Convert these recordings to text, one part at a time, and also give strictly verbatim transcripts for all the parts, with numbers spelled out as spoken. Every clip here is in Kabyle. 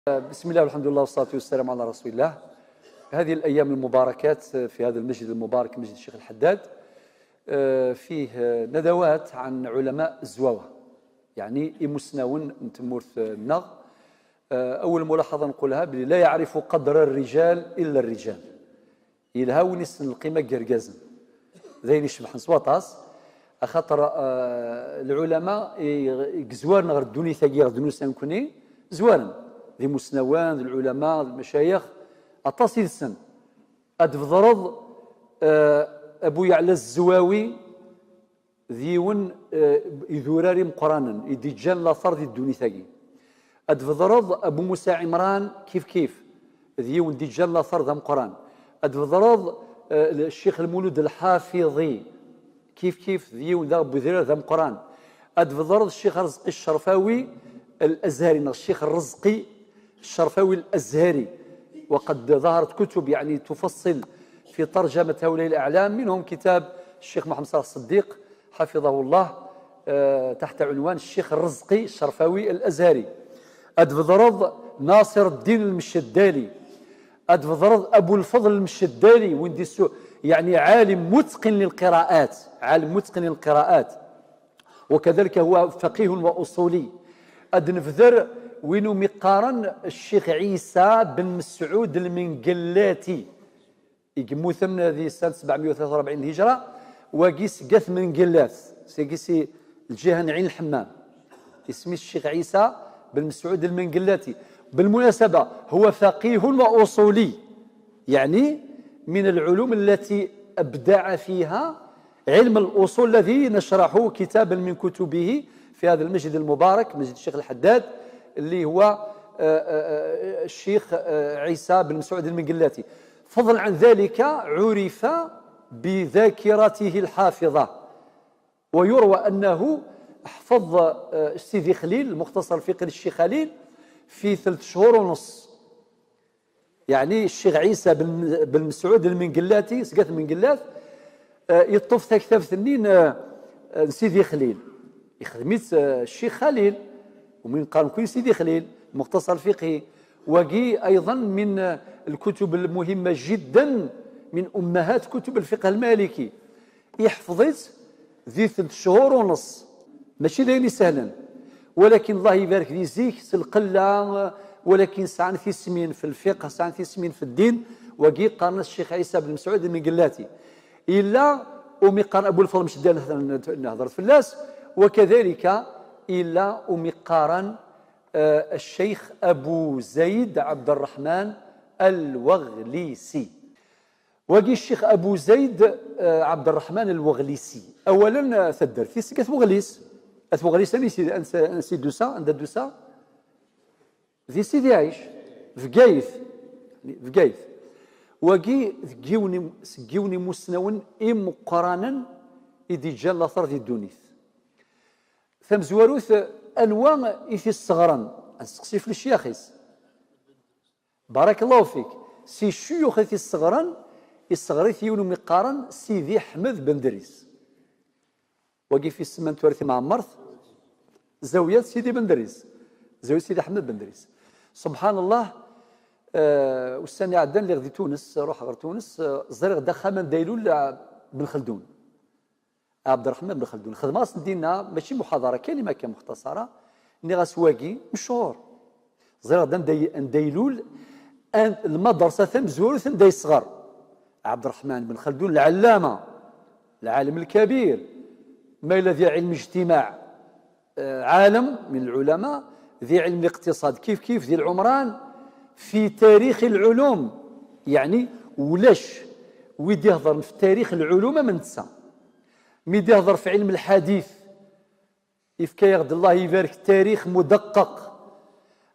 بسم الله والحمد لله والصلاة والسلام على رسول الله. هذه الأيام المباركات في هذا المسجد المبارك، مسجد الشيخ الحداد، آه، فيه ندوات عن علماء الزواوة، يعني إمسناون نتمورت النغ. آه، أول ملاحظة نقولها بلي لا يعرف قدر الرجال إلا الرجال. Yelha win yessnen lqima n yergazen. D ayen icebḥen s waṭas, axaṭer, ah, lɛulama i, i yezwaren ɣer ddunit-agi, ɣer ddunit-a nekkni, zwaren. D imusnawen, d lɛulama, d lmacayex, aṭas i tessen. Ad tbedreḍ, ah, Abu Yeɛla Zzwawi, d yiwen, eh, idurar imeqqranen i d-iǧǧan later di ddunit-agi. Ad tbedreḍ Abu Musa Ɛimran, kif kif, d yiwen d-iǧǧan later d ameqqran. Ad tbedreḍ, eh, Ccix Lmulud Lḥafiḍi, kif kif, d yiwen daɣ n wedrar d ameqqran. Ad tbedreḍ Ccix Rezqi Ccerfawi Al-Azhari, neɣ Ccix Rezqi الشرفاوي الأزهري، وقد ظهرت كتب يعني تفصل في ترجمة هؤلاء الأعلام، منهم كتاب الشيخ محمد صالح الصديق حفظه الله، آه، تحت عنوان الشيخ الرزقي الشرفاوي الأزهري. Ad tbedreḍ ناصر الدين المشدالي. Ad tbedreḍ أبو الفضل المشدالي، وين دي سو-، يعني عالم متقن للقراءات، عالم متقن للقراءات. وكذلك هو فقيه وأصولي. Ad nebder win umi qqaren Ccix Ɛisa ben Mesɛud Lmengellati, i yemmuten di sent sebɛemya u tlatin u rebɛin lhijra, wagi seg At Mengellat, seg si lǧiha n Ɛin Lḥemmam. Isem-is Ccix Ɛisa ben Mesɛud Lmengellati. بالمناسبة، هو فقيه وأصولي، يعني من العلوم التي أبدع فيها علم الأصول الذي نشرح كتابا من كتبه في هذا المسجد المبارك، مسجد الشيخ الحداد، اللي هو، آه، آه، آه، الشيخ، آه، عيسى بن مسعود المنقلاتي. فضلا عن ذلك، عرف بذاكرته الحافظة، ويروى أنه حفظ، آه، سيدي خليل، المختصر الفقهي للشيخ خليل، في ثلاث شهور ونص. يعني الشيخ عيسى بن، بن مسعود المنقلاتي، سقات المنقلات، آه، يطوف تكتبت النين، آه، آه، سيدي خليل. يخدميت، آه، الشيخ خليل، ومن قال كوي سيدي خليل، المختصر الفقهي. وقي أيضا من، آه، الكتب المهمة جدا، من أمهات كتب الفقه المالكي. يحفظت ذي ثلاث شهور ونص. ماشي داين يسهلن، ولكن الله يبارك ذي زيك سلقلا، ولكن سعان في سمين في الفقه، سعان في سمين في الدين، وقي قارن الشيخ عيسى بن مسعود من قلاتي. إلا أمي قارن أبو الفضل مش ديال نهضر في الناس، وكذلك إلا أمي قارن، آه، الشيخ أبو زيد عبد الرحمن الوغليسي. Wagi Ccix Abu Zayd, eh, Ɛebderreḥman Lweɣlisi. Awalen, eh, taddart-is seg At Weɣlis. At Weɣlis, ansi, ansi, ansi d-tusa, anda d-tusa? Di Sidi Ɛic, Bgayet. Bgayet. Wagi deg yiwen im-, seg yiwen imusnawen imeqqranen i d-iǧǧan later di ddunit. Tamezwarut, anwa i t-isseɣren? Ad nesteqsi f lecyax-is. Barakallahu fik. Si ccuyux i t-isseɣren, isseɣr-it yiwen umi qqaren Sidi Ḥmed Bendris. Wagi fi ssman turet imɛemmert, zawiyat Sidi Bendris. Zawiyat Sidi Ḥmed Bendris. Subḥanallah, eh, ussan iɛeddan lliɣ di Tunes, ruḥeɣ ɣer Tunes, eh, ẓriɣ-d axxam anda ilul, eh, Ben Xeldun. Ɛebderreḥman Ben Xeldun. Xedmeɣ-as dinna, mačči muḥadara, kalima kan muxtasara. Nniɣ-as wagi, mechur. Ẓriɣ-d anda, anda ilul, an-, lmadrasa tamezwarut anda yesɣer. Ɛebderreḥman Ben Xeldun, lɛellama, lɛalem lkabir, ma yella di ɛilm ijtimaɛ, eh, ɛalem min lɛulama, di ɛilm liqtiṣad kif kif, di lɛumran, fi tarix lɛulum, yeɛni ulac wi d-iheḍren fi tarix lɛulum am netta. Mi d-ihḍer fi ɛilm lḥadit, yefka-yaɣ-d Allah ibarek tarix mudeqqeq.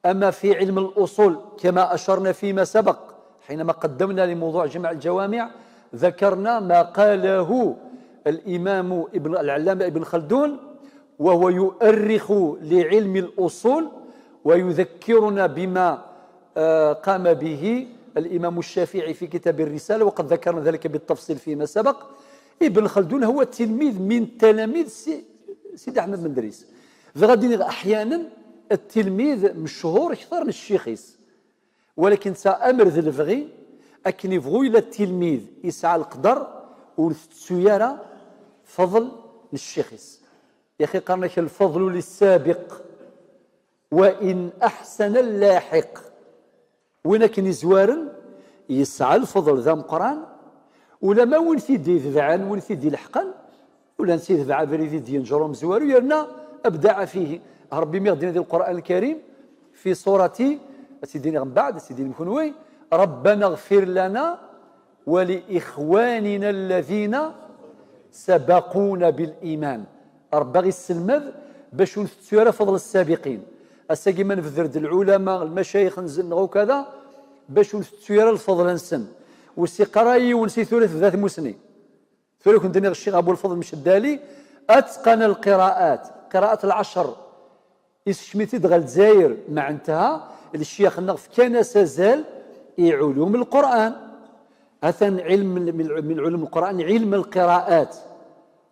Ama fi ɛilm luṣul, kama acarna fima sabaq, حينما قدمنا لموضوع جمع الجوامع، ذكرنا ما قاله الإمام ابن، العلامة ابن خلدون، وهو يؤرخ لعلم الأصول ويذكرنا بما، آه، قام به الإمام الشافعي في كتاب الرسالة، وقد ذكرنا ذلك بالتفصيل فيما سبق. Ibn Xeldun هو تلميذ من تلاميذ سي-، سيدي أحمد بن إدريس. Dɣa ad iniɣ أحيانا Tilmid mechur kter n ccix-is. Walakin ta amer d lebɣi, akken ibɣu yella tilmid yesɛa leqder, ur tettu ara fadl n ccix-is. Yaxi qqaren-ak lfadlu lissabiq, wa in aḥsana llaḥiq. Win akken izwaren yesɛa lfeḍl d ameqqran, ulama win t-id-idebɛen, win t-id-ilḥqen, ula netta yedbeɛ abrid i d-yenǧer umezwaru, yerna abdaɛa fihi. Ṛebbi mi ɣ-d-yenna di Lqur'an Lkarim, fi surati, ad tt-id-iniɣ mbeɛd, ad tt-id-inim kunwi, ربنا اغفر لنا ولإخواننا الذين سبقونا بالإيمان. Ṛebbi aɣ-isselmed bac ur ntettu ara fadl ssabiqin. Ass-agi ma nebder-d lɛulama, lmacayix nzen neɣ ukada, bac ur ntettu ara lfeḍl-nsen. Ur s-iqqar ara yiwen si tura tebda tmusni. Tura kun d-nniɣ Ccix Abu Lfeḍl Mceddali, أتقن القراءات، قراءة العشر. Isekcem-it-id ɣer Lezzayer, مع انتهى, lecyax-nneɣ fkan-as azal i علوم القرآن. Atan علم من، من علوم القرآن علم القراءات.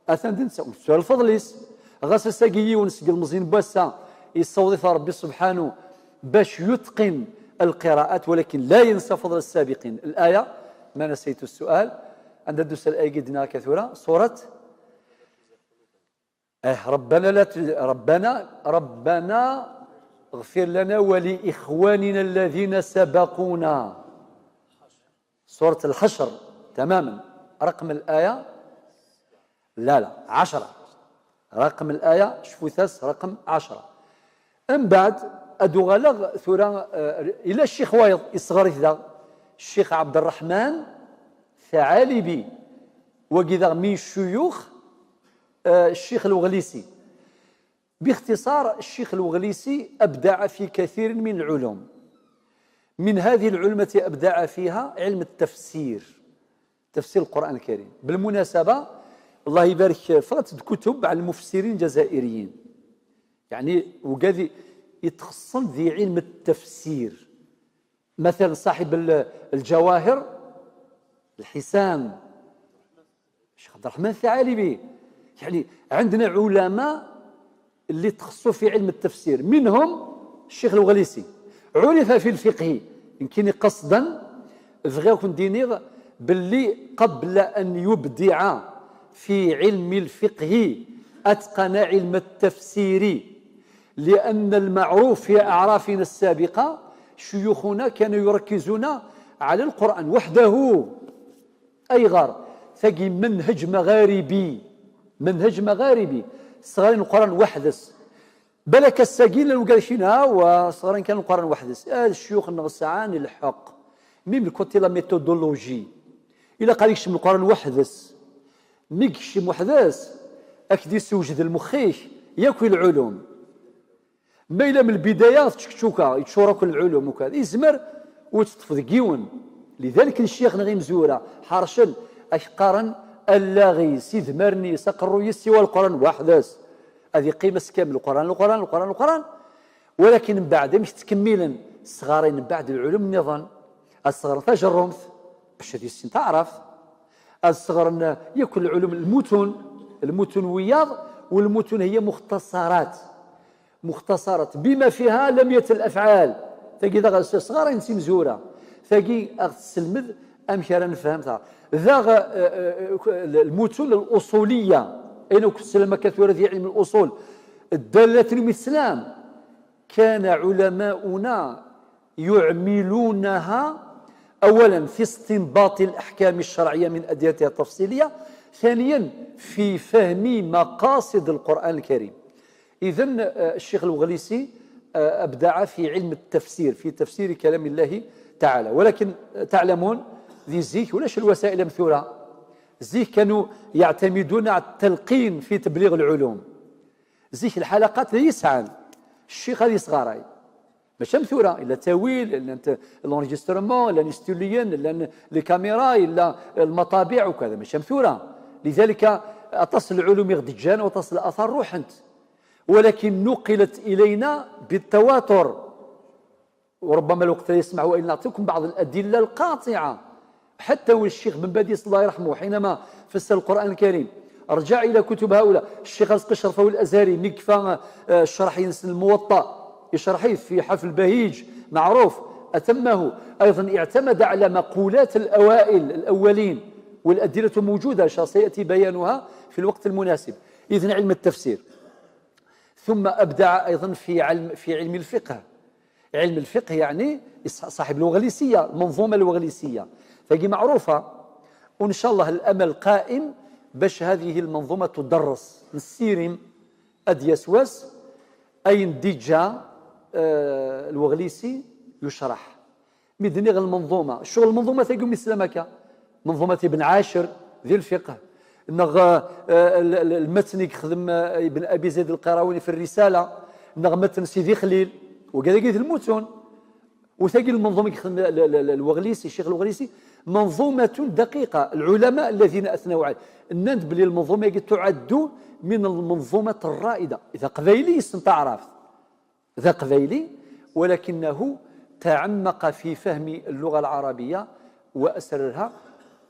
Atan d netta, ur tettu ara lfeḍl-is. Ɣas ass-agi yiwen seg ilmeẓyen n wass-a, yessaweḍ-it Ṛebbi subḥanu bac يتقن القراءات, walakin لا ينسى فضل السابقين. الآية، ما نسيت السؤال. Anda d-tusa l-ayagi d-nniɣ akka tura? Surat Eh, ربنا لا ت-، ربنا، ربنا اغفر لنا ولإخواننا الذين سبقونا. سورة الحشر، تماما. رقم الآية؟ لا، لا، عشرة. رقم الآية، شفوتاس رقم عشرة. Mbeɛd, ad uɣaleɣ tura, eh, ila ccix wayeḍ, isɣer-it daɣ. Ccix Ɛebderreḥman Taɛalibi. Wagi daɣ min ccuyux, eh, ccix Lweɣlisi. باختصار، الشيخ الوغليسي أبدع في كثير من العلوم. من هذه العلوم التي أبدع فيها علم التفسير، تفسير القرآن الكريم. بالمناسبة، الله يبارك، فرت كتب على المفسرين الجزائريين. يعني، وقاعد يتخصص في علم التفسير. مثلا صاحب ال-، الجواهر، الحسام، الشيخ عبد الرحمن الثعالبي. يعني عندنا علماء اللي تخصصوا في علم التفسير، منهم الشيخ الوغليسي. عرف في الفقه، يمكن قصدا، بغيت نديني باللي قبل أن يبدع في علم الفقه أتقن علم التفسير، لأن المعروف في أعرافنا السابقة شيوخنا كانوا يركزون على القرآن وحده. أيغر ثقي منهج مغاربي، منهج مغاربي، صغارين القرآن وحدس. Balak ass-agi llan wigad kina, wa, ṣɣaren kan Lqur'an weḥd-s. Ah, ccuyux-nneɣ sɛan lḥeqq. Même le côté la méthodologie. Ilaq ad yekcem Lqur'an weḥd-s. Mi yekcem weḥd-s, ad k-d-yessewjed lmex-ik, yakk i lɛulum. Ma yella m lbidaya teččekčuka, yeččur akk lɛulum ukad, yezmer ur teṭṭef deg yiwen. Lidalik ccix-nneɣ imezwura ḥercen, ad k-qqaren allaɣ-is, idmaren-is, aqerruy-is, siwa Lqur'an weḥd-s. Ad yeqqim ass kamel Lqur'an, Lqur'an, Lqur'an, Lqur'an. Walakin mbeɛd, amek ttkemmilen? Sɣaren mbeɛd lɛulum nniḍen. Ad sɣaren tajerrumt, bac ad yissin taɛrabt. Ad sɣaren yakk lɛulum, lmutun, lmutun wiyaḍ, والمتون هي مختصرات. مختصرات بما فيها لمية الأفعال. Tagi daɣ s-, sɣaren d timezwura. Tagi ad ɣ-tesselmed amek ara nefhem ta. Daɣ, eh, eh, lmutun الأصولية, ayen akk teslam akka tura di علم الأصول, الدالة من الإسلام. كان علماؤنا يعملونها أولا في استنباط الأحكام الشرعية من أدلتها التفصيلية، ثانيا في فهم مقاصد القرآن الكريم. إذن، آه، الشيخ الوغليسي، آه، أبدع في علم التفسير، في تفسير كلام الله تعالى. ولكن، آه، تعلمون, di zik ulac الوسائل مثورة. Zik كانوا يعتمدون على التلقين في تبليغ العلوم. Zik الحلقات d ay sɛan, ccix ad yesɣaray. Mačči am tura, illa ttawil, llant l'enregistrement, llan istudiyen, llan les caméras, illa lmaṭabiɛ ukada, mačči am tura. لذلك aṭas n lɛulum i ɣ-d-ǧǧan, u aṭas n lathar ruḥent. ولكن نقلت إلينا بالتواتر. وربما الوقت لا يسمح وإلا نعطيكم بعض الأدلة القاطعة. حتى والشيخ بن باديس الله يرحمه حينما فسر القرآن الكريم رجع إلى كتب هؤلاء. الشيخ رزق الشرفاوي الأزهري mi yekfa, eh, ccreḥ-ines n الموطأ. يشرحه في حفل بهيج معروف، أتمه. أيضا اعتمد على مقولات الأوائل الأولين، والأدلة موجودة، سيأتي بيانها في الوقت المناسب. إذن علم التفسير. ثم أبدع أيضا في علم، في علم الفقه. علم الفقه يعني صاحب الوغليسية، المنظومة الوغليسية. فهي معروفة، وإن شاء الله الأمل قائم باش هذه المنظومة تدرس. نسيرم أديسوس أين ديجا، آه، الوغليسي يشرح. مي دنيغ المنظومة، الشغل المنظومة تاقوم السلامكة، منظومة ابن عاشر ذي الفقه، نغ، آه، ال-، ال-، المتن يخدم، آه، ابن أبي زيد القيرواني في الرسالة، نغ متن سيدي خليل، وكذا قيت المتون. وتاقي المنظومة يخدم ال-، ال-، ال-، الوغليسي، الشيخ الوغليسي، منظومة دقيقة. العلماء الذين أثنوا عليه، الناس بلي المنظومة تعد من المنظومة الرائدة. إذا قبايلي يسمى تعرف، ذا قبايلي، ولكنه تعمق في فهم اللغة العربية وأسرارها،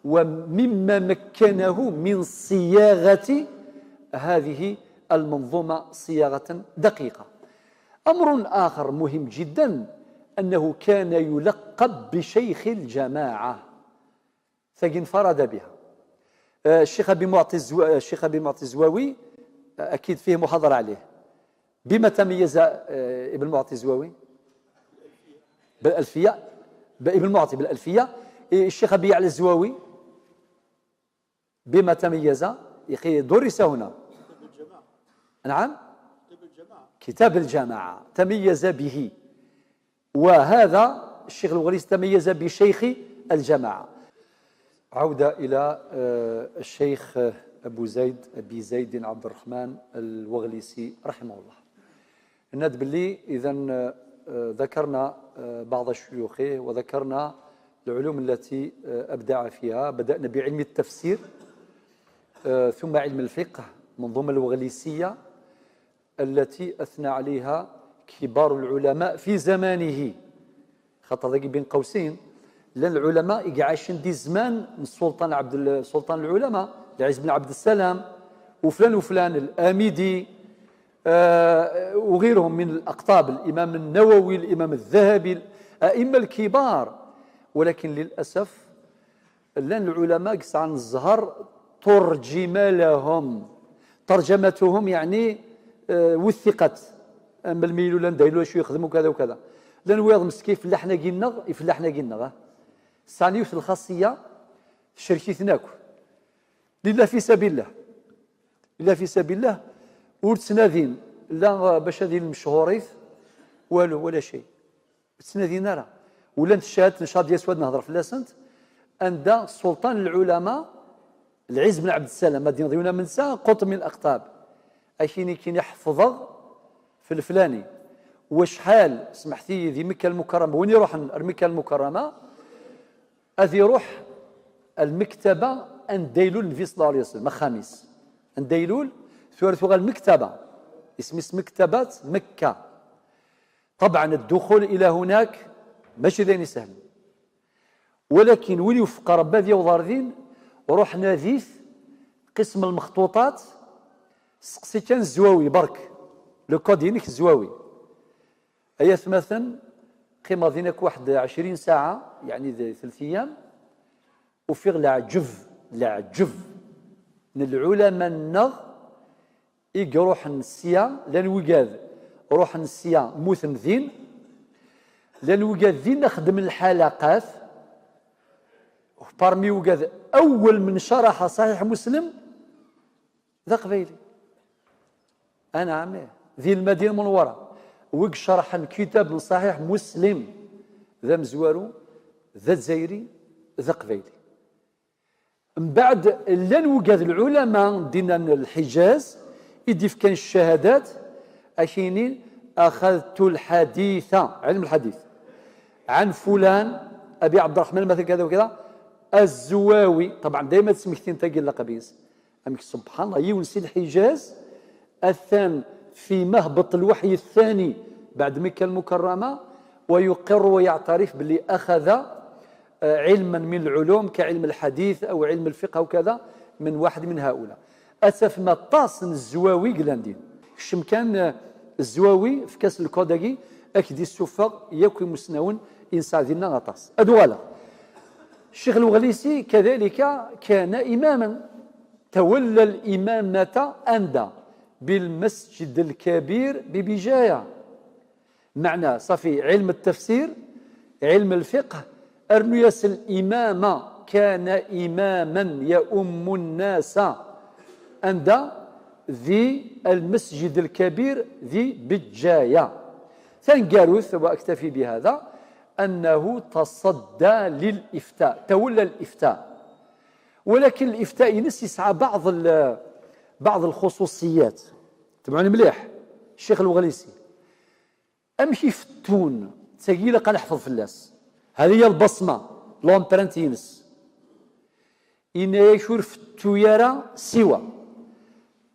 ومما مكنه من صياغة هذه المنظومة صياغة دقيقة. أمر آخر مهم جدا أنه كان يلقب بشيخ الجماعة، فقد انفرد بها. آه، الشيخ أبي معطي الزو-، آه، الشيخ أبي معطي الزواوي، آه، أكيد فيه محاضرة عليه. بما تميز، آه، ابن معطي الزواوي؟ بالألفية. ب-، ابن معطي بالألفية. إيه، الشيخ أبي يعلى الزواوي بما تميز، يخي درس هنا. نعم؟ كتاب الجماعة تميز به. وهذا الشيخ الوغليسي تميز بشيخ الجماعة. عودة إلى، آه، الشيخ أبو زيد، أبي زيد عبد الرحمن الوغليسي رحمه الله. ناد باللي إذن، آه، ذكرنا، آه، بعض شيوخه، وذكرنا العلوم التي، آه، أبدع فيها. بدأنا بعلم التفسير، آه، ثم علم الفقه، منظومة الوغليسية، التي أثنى عليها كبار العلماء في زمانه. خاطر ذاك بين قوسين، لأن العلماء يقعاشن دي زمان من السلطان عبد ال-، سلطان العلماء العز بن عبد السلام، وفلان وفلان، الآمدي، آه، وغيرهم من الأقطاب، الإمام النووي، الإمام الذهبي، الأئمة الكبار. ولكن للأسف لأن العلماء يسعى الزهر ترجم لهم، ترجمتهم يعني، آه، وثقت. أما الميلو لان دايلو شو يخدموا كذا وكذا. لأن ويض مسكين يفلحنا قلنا، يفلحنا قلنا، آه. سانيوث الخاصية شركتناك. لله في سبيل الله. لله في سبيل الله. ورتسنادين لا باش هذه المشهوريث والو ولا شيء. تسنادين راه. ولان الشهادة نشاط ديال سواد نهضر في لاسنت. عند سلطان العلماء العز بن عبد السلام، ما دين ضيونا من ساعة قطب من الأقطاب. أكيني كيني حفظغ في الفلاني. وشحال سمحتي ذي مكة المكرمة، وين يروح مكة المكرمة؟ أذي يروح المكتبة أن ديلول النبي صلى الله عليه وسلم، خميس. أن ديلول ثورة المكتبة. اسم، اسم مكتبة مكة. طبعا الدخول إلى هناك ماشي ذي سهل، ولكن وين يوفق ربي ذي وضار ذين، روح ناديث قسم المخطوطات، سقسي كان الزواوي برك، لو كود ينك الزواوي. أيا ثمثن قيمة ذينك واحد عشرين ساعة، يعني ذي ثلاث أيام، وفيغ العجب، العجب من العلماء النغ يروحن السيا، لان وقاد روحن السيا موت مدين، لان وقاد ذي نخدم الحلقات، بارمي وقاد أول من شرح صحيح مسلم ذا قبيلي. أنا عمي ذي المدينة المنورة وق شرح الكتاب من صحيح مسلم ذا مزوارو، ذا جزائري، ذا قبيلي. من بعد لان وقاد العلماء دينا الحجاز يديف كان الشهادات أكيني أخذت الحديث، علم الحديث، عن فلان أبي عبد الرحمن مثلا كذا وكذا، الزواوي. طبعا دائما تسمكتين تاقي اللقبيز. أمك سبحان الله يونسي الحجاز أثان في مهبط الوحي الثاني بعد مكة المكرمة، ويقر ويعترف باللي أخذ، آه، علما من العلوم كعلم الحديث أو علم الفقه وكذا من واحد من هؤلاء. أسف ما طاس الزواوي قلاندين. الشم كان، آه، Zzwawi, efk-as lkod-agi, ad k-d-issufeɣ yakk imusnawen i nesɛa dinna aṭas. Ad uɣaleɣ. Ccix Lweɣlisi, kadalika, kana imaman. Tawalla limamata anda? Bilmasǧid lkabir bibijaya. Meɛna, ṣafi, ɛilm ttafsir, ɛilm lfiqh, rnu-yas limama, kana imaman yaummu nnasa. Anda? Di lmasǧid lkabir di Bejjaya. Taneggarut, وأكتفي بهذا, أنه تصدى للإفتاء, تولى الإفتاء. ولكن الإفتاء-ines yesɛa بعض ال-, بعض الخصوصيات. Tebɛen mliḥ, Ccix Lweɣlisi. Amek i fettun? D tagi ilaq ad neḥfeḍ fell-as. هذه هي البصمة, l'empreinte-ines. Yenna-yak ur fettu ara siwa.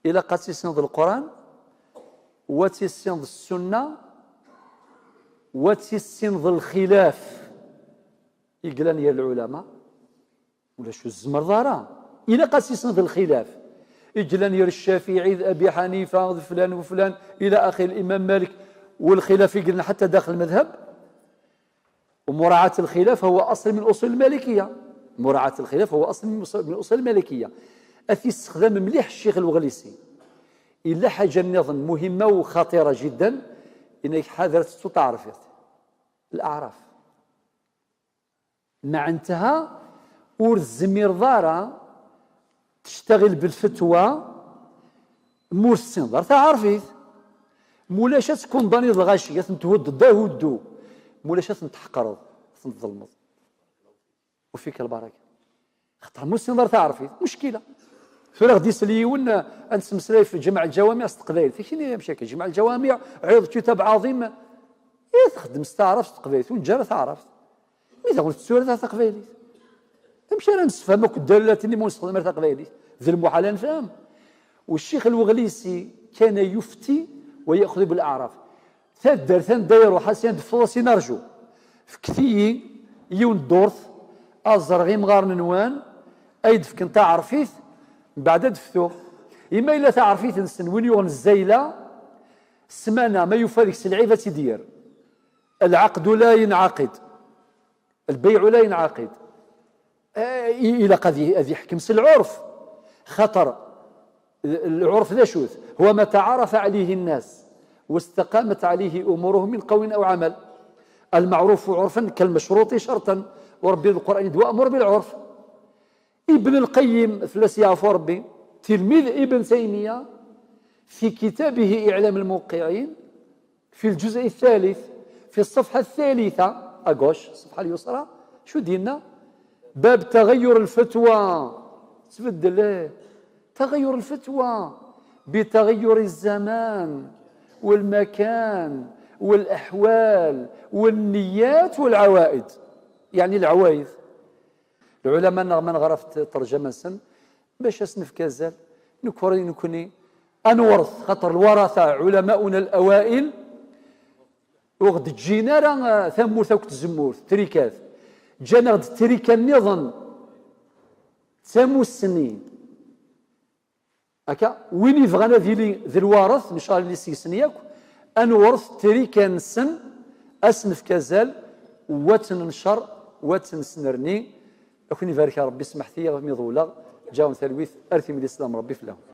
Ilaq ad tissineḍ Lquran, wa tissineḍ Ssunna, wa tissineḍ lxilaf i yellan gar lɛulama. Ulac ur tzemreḍ ara. Ilaq ad tissineḍ lxilaf i yellan gar Ccafiɛi d Abi Ḥanifa d flan u flan, ila axir, Imam Malik, u lxilaf i yellan ḥatta daxel lmadhab. ومراعاة الخلاف هو أصل من أصول المالكية. مراعاة الخلاف هو أصل من أصول، من أصول المالكية. Ad t-yessexdam mliḥ Ccix Lweɣlisi. Illa ḥaǧa nniḍen muhimma u xaṭira jiddan, yenna-yak ḥader ad tettuḍ taɛerfiḍt. الأعراف. Meɛnetha ur tezmireḍ ara tectaɣil belfetwa ma ur tessineḍ ara taɛerfit. Mulac ad tkunḍaniḍ lɣaci, ad ten-thuddeḍ d ahuddu. Mulac ad ten-tḥeqreḍ, ad ten-tḍelmeḍ. وفيك البركة. Xaṭer ma ur tessineḍ ara taɛerfit, muckila. Tura ɣ-d-isel yiwen, ad nesmeslay f Ǧemɛa Lǧawamiɛ s teqbaylit. Kini amek akka, Ǧemɛa Lǧawamiɛ, ɛiḍ kitab ɛaḍim. I txeddem s taɛrabt s teqbaylit, ur neǧǧa ara taɛrabt. Mi daɣen tettu ara taqbaylit. Amek ara nessefhem akk ddalalat-nni ma ur nessexdam ara taqbaylit? D lmuḥal ad nefhem. والشيخ الوغليسي كان يفتي ويأخذ بالأعراف. Taddart anda iruḥ, a s-yan d-tefḍes i narju. Fket-iyi yiwen ddurt, ad ẓreɣ imɣaren-nwen, ay d-fken taɛerfit, mbeɛd ad d-ftuɣ. Ima yella taɛerfit-nsen, win yuɣen zzayla, ssmana, ma yufa deg-s lɛib ad tt-id-yerr. العقد لا ينعقد. البيع لا ينعقد. Eh, i-, ilaq ad i-, ad iḥkem s lɛurf. Xaṭer, l-, lɛurf d acu-t? هو ما تعارف عليه الناس واستقامت عليه أمورهم من قول أو عمل. المعروف عرفا كالمشروط شرطا، وربي القرآن يدوى أمر بالعرف. ابن القيم, fell-as yeɛfu Rebbi, تلميذ ابن تيمية, في كتابه إعلام الموقعين, في الجزء الثالث، في الصفحة الثالثة, à gauche, الصفحة اليسرى, شو دينا؟ باب تغير الفتوى. تبدل إيه؟ تغير الفتوى بتغير الزمان والمكان والأحوال والنيات والعوائد. يعني العوايد. العلماء نغ-, ما نغرف ترجمة سن, باش أسنف كازال, نكوري نكوني أنورث, خاطر الورثة علماؤنا الأوائل, ur ɣ-d-ǧǧin ara, ah, tamurt akked tzemmurt, trikat. Ǧǧan-aɣ-d trika nniḍen, d tamussni. Akka, win yebɣan ad yili d lwaṛet, ncallah seg-sen yakk, ad newṛet trika-nsen, ad s-nefk azal, wa tt-nencer, wa tt-nesnerni. Ad ken-ibarek Ṛebbi, smeḥt-iyi mi ḍewleɣ, ǧǧawen talwit, ar timlilit, slam Ṛebbi fell-awen.